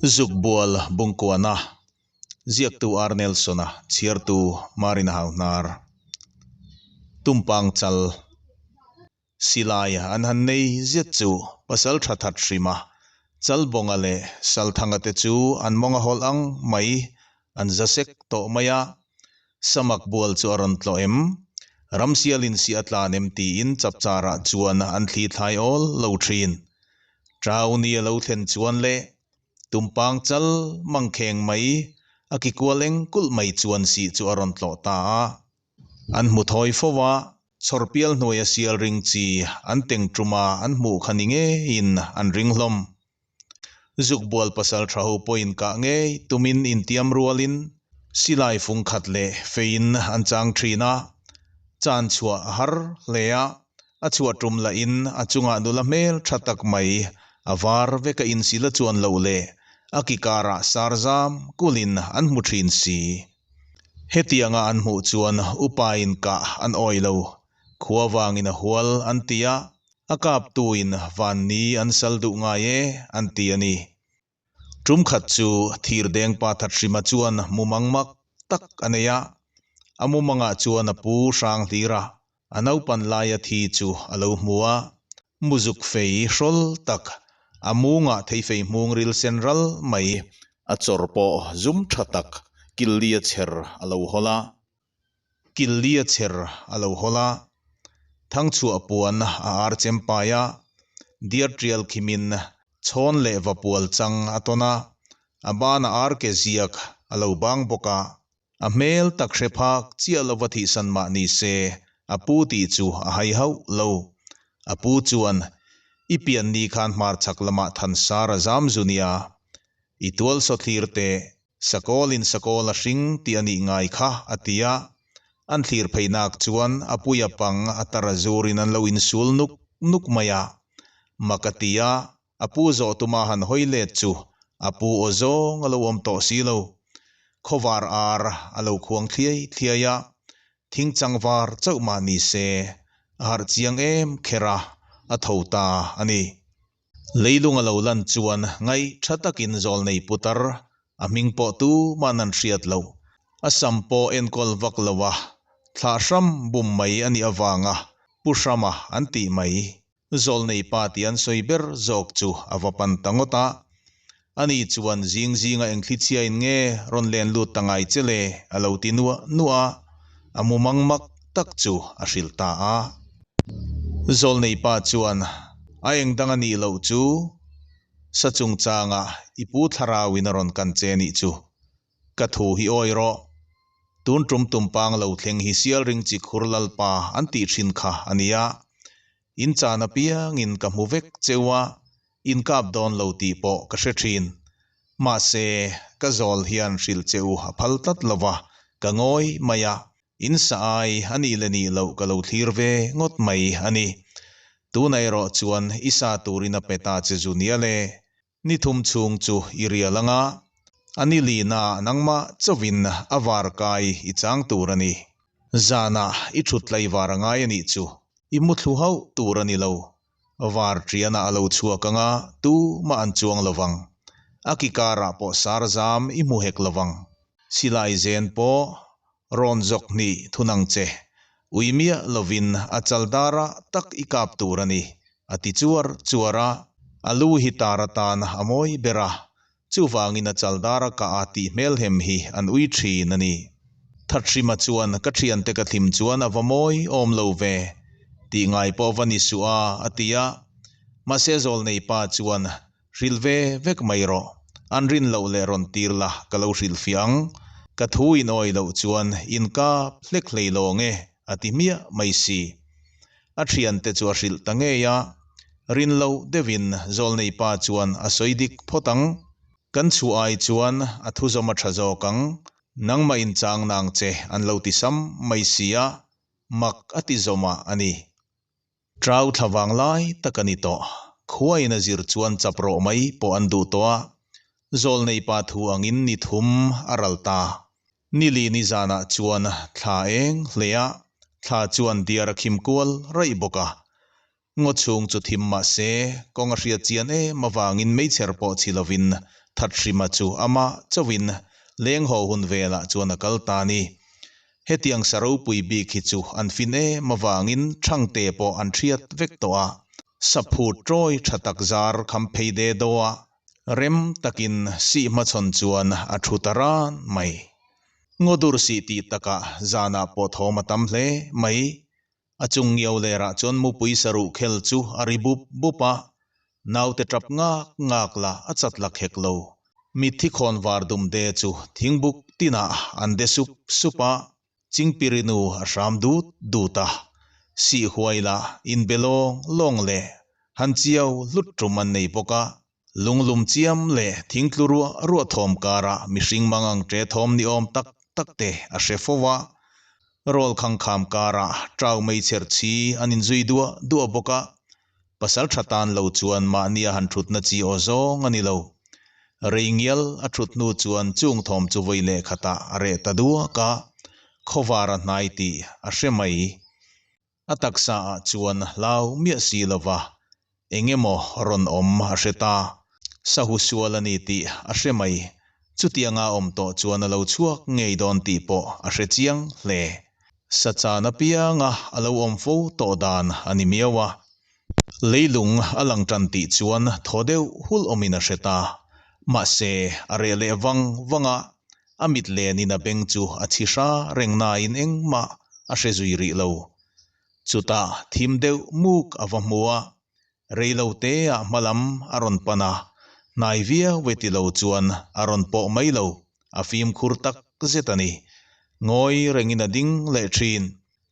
Zukbual Bungkuana, Ziaktu R. Nelson-a, Chhiartu Marina Hauhnar. Tumpang chal Silai an han nei zet chu pasal tha that hrim a, Chalbawnga leh Salthanga te chu an mawng a hawlh ang mai, an za sek tawh mai a. Samak bual chu a rawn tlawh em? Ramsialin si a tlan em tiin chapcharah chuan an thli thlai awl lo thin. Trau ni a lo thlen chuan le Tumpang chal mangkheng mai a ki kual eng kulh mai chuan sih chu a rawn tlawh ta a. An hmu thawi fo a, chhawrpial hnuaia sial ring chi an teng tum a an hmuh kha ni ngeiin an ring hlawm. Zukbual pasal tha ho pawhin kah ngei tumin intiam rualin silai fung khat leh feiin an chang thin a, chan chhuah a har hle a, a chhuah tum lahin a chungah nula hmel tha tak mai a var veka insil a chuan loh leh a kikarah sar zam kulin an hmu thin si. Hetianga an hmuh chuan upain kah an awi lo, khua vangin a hual an ti a, a kaptuin vanni an sal duh ngai e an ti a ni. Tum khat chu thirdeng pa Thathrima chuan mumang mak tak a nei a, a mumangah chuan a pu hrang hlir a, a naupan laia thi chu a lo hmu a, muzuk fei hrawl tak, a mungah theifei hmung ril sen ral mai, a chawr pawh zum tha tak killi a chher a lo hawl a, killi a chher a lo hawl a, thangchhuah puan a ar chem pai a, diar tial khimin chhawn leh va pual chang a tawn a, a banah ar ke ziak a lo bang bawk a. A hmel tak hre phak chiah lova thihsan mah ni se, a pu tih chu a hai hauh lo. A pu chuan, I pian ni khan hmarchhak lamah Thansar a zam zu nia. I tual sawthlir teh, sakawlin sakawl a hring tih a nih ngai kha, a ti a. An thlir pheinak chuan a puia pang a tar a zurin an lo insul nuk nuk mai a. Mak a ti a, A pu zawh tuma han hawi let chu a pu aw zawng a lo awm tawh si lo. Khawvar ar a lo khuang thliai thliai a, thing chang var chauh mah ni se a harh chiang em kher a, a tho ta a ni. Leilung a lo lan chuan ngaih tha takin zawlnei putar a hming pawh tuman an hriat loh. A sam pawh enkawl vak lo a, thlah hram bum mai a nih avanga Pu Hrama an tih mai. Zawlnei pa tih an sawi ber zawk chu a va pan ta ngawt a. Ani chuan zing zinga eng thlichhiain nge rawn len lut ta ngai che le a lo ti nuah nuah a, a mumang mak tak chu a hrilh ta a. Zawlnei pa chuan a eng dang a nih loh chu sa chungchangah i pu thlarauin a rawn kan che nih chu Ka thu hi awi rawh. Tun tum tumpang lo thleng hi sialring chi khur lalpa an tih thin kha a nia. In chan apiangin ka hmu vek cheu a, in kap dawn lo tih pawh ka hre thin. Mahse, ka zawl hian hrilh che u a phal tlat lo va, ka ngawi mai a, in sa ai a nih leh nih loh ka lo thlir ve ngawt mai a ni. Tunah erawh chuan i sa turin a pe ta che zu nia le. Ni thum chhung chu i rial anga, a ni lina nangmah chauhin a var kai i chang tur a ni. Zanah i thut tlai var a ngai a nih chu i mu thlu hauh tur a ni lo. Var ṭianah a lo chhuak anga tumah an chuang lo vang. A ki karah pawh sar zam i hmu hek lo vang. Silai zen pawh rawn zawk hnih thun ang che. Ui miah lovin a chal darah tak i kap tur a ni, a ti chuar chuar a. A lu hi tar atan a mawi ber a, chuvangin a chal dara kah a tih hmelhem hi an ui thin a ni. Thathrima chuan ka thiante ka thlim chuan a va mawi awm lo ve, tih ngai pawh va ni suh a, a ti a. Mahse Zawlnei pa chuan Hrilh ve vek mai rawh. An rin loh leh rawn tir la ka lo hrilh fiah ang. Ka thu in awi loh chuan in kap hlek hlei lawng e a ti hmiah mai si. A thiante chu a hrilh ta ngei a. Rin loh deuhin Zawlnei pa chuan a sawi dik phawt ang. Kan chhuah ai chuan a thuzawm a tha zawk ang. Nangmah in chang nang che an lo ti sam mai si a. Mak a ti zawmah a ni. Trau thla vang lai tak a ni tawh. Khuain a zir chuan chap rawh mai pawh an duh tawh a. Zawlnei pa thu angin ni thum a ral ta. Nili ni zanah chuan thla eng hle a, thla chuan diar a khim kual raih bawk a. Ngaw chhung chu thim mah se, kawng a hriat chian em avangin meichher pawh chhi lovin Thathrima chu amah chauhin leng haw hun velah chuan a kal ta a ni. Hetiang sa ropui bik hi chu an fin em avangin Thangte pawh an hriat vek tawh a, saphut tawi tha tak zar kham phei de daw a, rem takin sih hmachhawn chuan a thu ta ran mai. Ngawdur sih tih takah zanah pawh thawm a tam hle mai. A chung ngiau lerah chuan mupui saruh khel chu a ri bup bup a, naute tap ngak ngak la a chat la khek lo. Mitthi khawn var dum de chu thingbuk tinah an de sup sup a, chingpirinu a hram dut dut a, sih huai la inbe lawng lawng leh han chiau hlut tum an nei bawk a. Lunglum chiam leh thingtlu ruah ruah thawm karah mihring mangang ṭe thawm ni awm tak tak te a hre fo a. Rawl khangkham karah ṭau meichher chhi an inzui duah duah bawk a. Pasal ṭha tan lo chuan mahnia han ṭhutna chi aw zawng a ni lo. Rei ngial a ṭhut hnu chuan chung thawm chu vawi leh khatah a reh ta duak a, khawvar a hnai tih a hre mai. A taksa ah chuan hlau miah si lova eng emaw rawn awm a hre ta. Sahu sual a ni tih a hre mai. Chutianga awm tawh chuan a lo chhuak ngei dawn tih pawh a hre chiang hle. Sa chan apianga a lo awm fo tawh dan a ni miau a. Leilung a lang tan tih chuan thaw deuh hulh awmin a hre ta. Mahse, a reh leh vang vang a, a mit lenin a beng chu a chhi hra reng nain engmah a hre zui rih lo. Chutah thim deuh muk a va hmu a, rei lo teah hma lam a rawn pan a, hnai viau ve ti lo chuan a rawn pawh mai lo, a fimkhur tak zet a ni. Ngawi rengin a ding leh thin.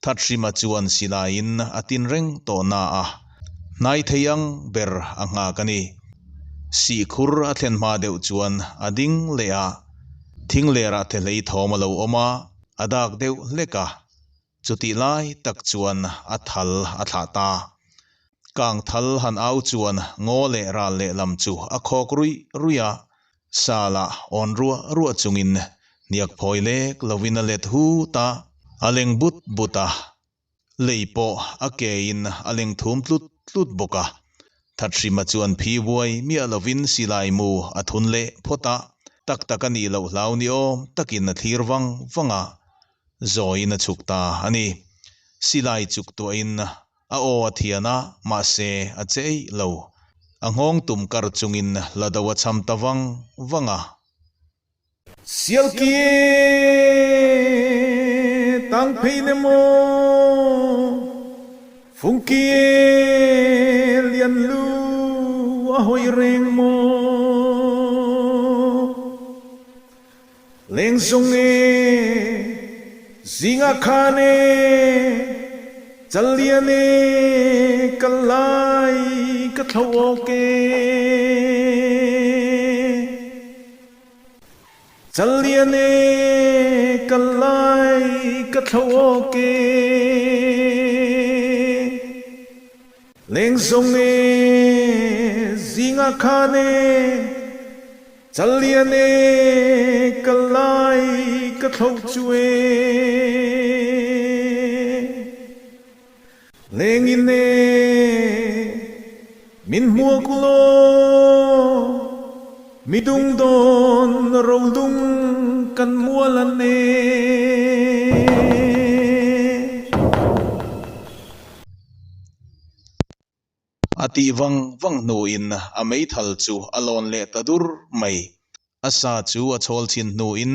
Thathrima chuan silaiin a tin reng tawh na a, hnai thei ang ber a nghak a ni. Sihkhur a thlen hma deuh chuan a ding leh a, thing lerah thehlei thawm a lo awm a, a dak deuh hlek a, chutih lai tak chuan a thal a thlah ta. Kang thal han au chuan ngaw leh ral lehlam chu a khawk ruih ruih a, Sala awn ruah ruah chungin hniak phawi lek lovin a let hut a, a leng but but a, lei pawh a kein a leng thum tlut tlut bawk a. Thathrima chuan phi buai miah lovin silai mu a thun leh phawt a, tak tak a nih loh hlau ni awm takin a thlir vang vang a, zawiin a chhuk ta a ni. Silai chuk tuahin A aw a thian a, mahse a che eih lo. A nghawng tum kar chungin la do a cham ta vang vang a. Sialki e, tang phei ne maw, Fungki e, lian lu a hawi reng maw, Leng zung e, zingah khan e, Calian e, ka lai ka thlo awk e. Calian e, ka lai ka thlo awk e. Leng zung e, zingah khan e, Calian e, ka lai ka thloh cu e. Leng in e, min hmuak law, midung dawn rolung kan mual an e. A tih vang vang hnuin a meithal chu a lawn leh ta dur mai. A sa chu a chhawl chhin hnuin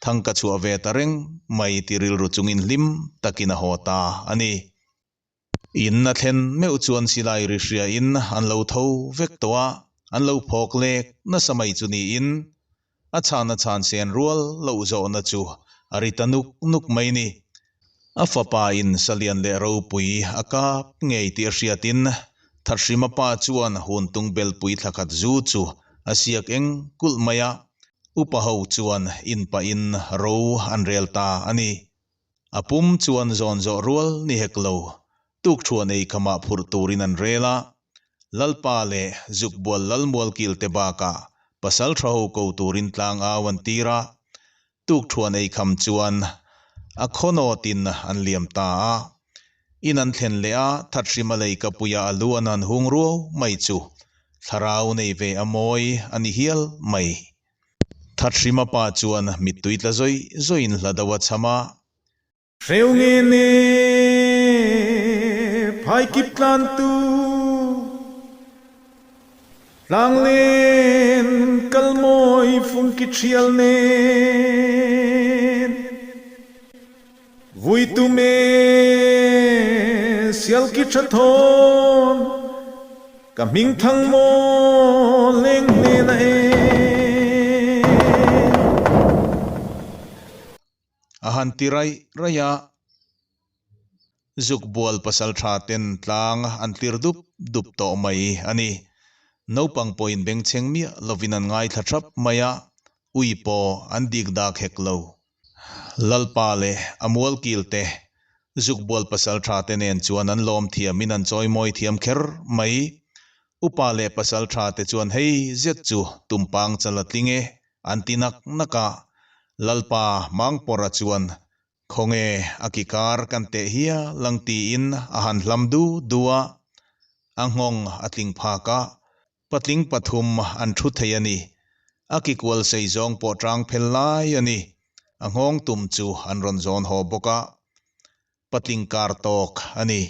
thang ka chhuah ve ta reng mai ti rilru chungin hlim takin a haw ta a ni. In a thlen meuh chuan silai ri hriain an lo tho vek tawh a, an lo phawk lek nasa mai chu niin a chhan a chhan sen rual loh zawhna chu a ri ta nuk nuk mai ni. A fapa in Salian leh Ropui a kap ngei tih a hriatin Thathrima pa chuan huntung belpui thla khat zu chu a siak eng kulh mai a, upa ho chuan in pahin ro an rel ta a ni. A pum chuan zawn zawh rual ni hek lo, tukthuan ei khamah phurh turin an rel a, Lalpa leh Zukbual Lalmualkil te bakah pasal tha ho ko turin tlang au an tir a, tukthuan ei kham chuan a khawnawtin an liam ta a. In an thlen leh a, Thathrima lei kapuia a lu an han hung ruau mai chu. Thlarau nei ve a mawi a ni hial mai. Thathrima pa chuan mittui tla zawih zawihin hla do a chham a. Hreu nge ne phai kip tlan tu tlang len kal mawi fung ki thial nen vui tum e sial ki tha thawn ka hming thang maw leng hnen a en. A han ti raih raih a, Zukbual pasaltha ten tlang an tlir dup dup tawh mai a ni. Naupang pawhin bengchheng miah lovin an ngaithla thap mai a, ui pawh an dik dak hek lo. Lalpa leh a mualkil te Zukbual pasaltha te nen chuan an lawm thiamin an chawimawi thiam kher mai. Upa leh pasaltha te chuan hei zet chu tumpang chal a tling e An ti nak nak a, Lalpa Mangpawrha chuan, Khawnge a kikar kan teh hial ang tiin a han hlam du du a, a nghawng a tling phak a, patling pathum an thu thei a ni. A kikual sei zawng pawh tang phel lai a ni. A nghawng tum chu an rawn zawn haw bawk a. Patling kar tawk a ni.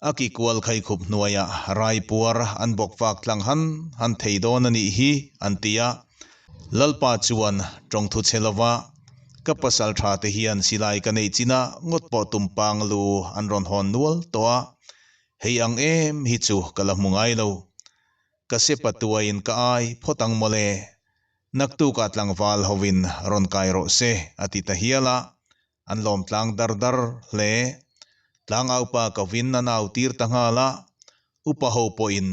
A ki kual khaikhup hnuaiah raipuar an bawk vak tlang han han thei dawn a nih hi an ti a. Lalpa chuan tawngthu chhe lova ka pasal tha te hian silai ka neih chinah ngawt pawh tumpang lu an rawn hawn nual tawh a, hei ang em hi chu ka la hmu ngai lo. Ka sepa tuaiin ka ai phawt ang mawle. Naktukah tlangval hovin rawn kai rawh se a ti ta hial a. An lawm tlang dar dar hle. Tlangaupa kovin a nau tir ta nghal a, upa ho pawhin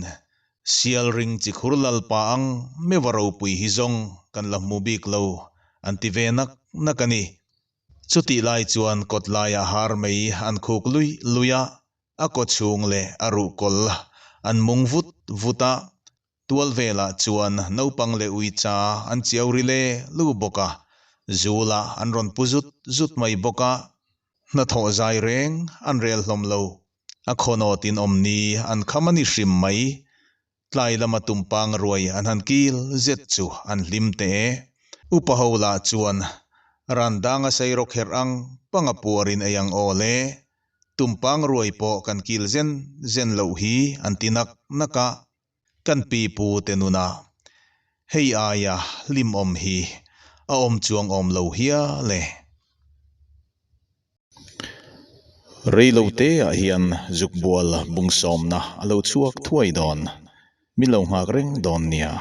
Sial ring chi khur lalpa ang meuh a ropui hi zawng kan la hmu bik lo an ti ve nak nak a ni. Chutih lai chuan kawt laiah har mei an khuk luih luih a, a kaw chhung leh a ruhkawl an mung vut vut a, Tual velah chuan naupang leh uicha an chiau ri le lu bawk a, zulah an rawn pu zut zut mai bawk a, hnathawh zai reng an rel hlawm lo. A khawnawtin awmni an kham a ni hrim mai. Tlai lama tumpang ruai an han kil zet chu an hlim teh e. Upa ho lah chuan ran danga sei rawk herh ang panga puarin ei ang aw le. Tumpang ruai pawh kan kil zen zen loh hi an ti nak nak a. Kan pi pu te nunah hei aia hlimawm hi a awm chuang awm lo hial e. Reilo te ah hian Zukbual bungsawmna a lo chhuak thuai dawn, min lo nghak reng dawn nia.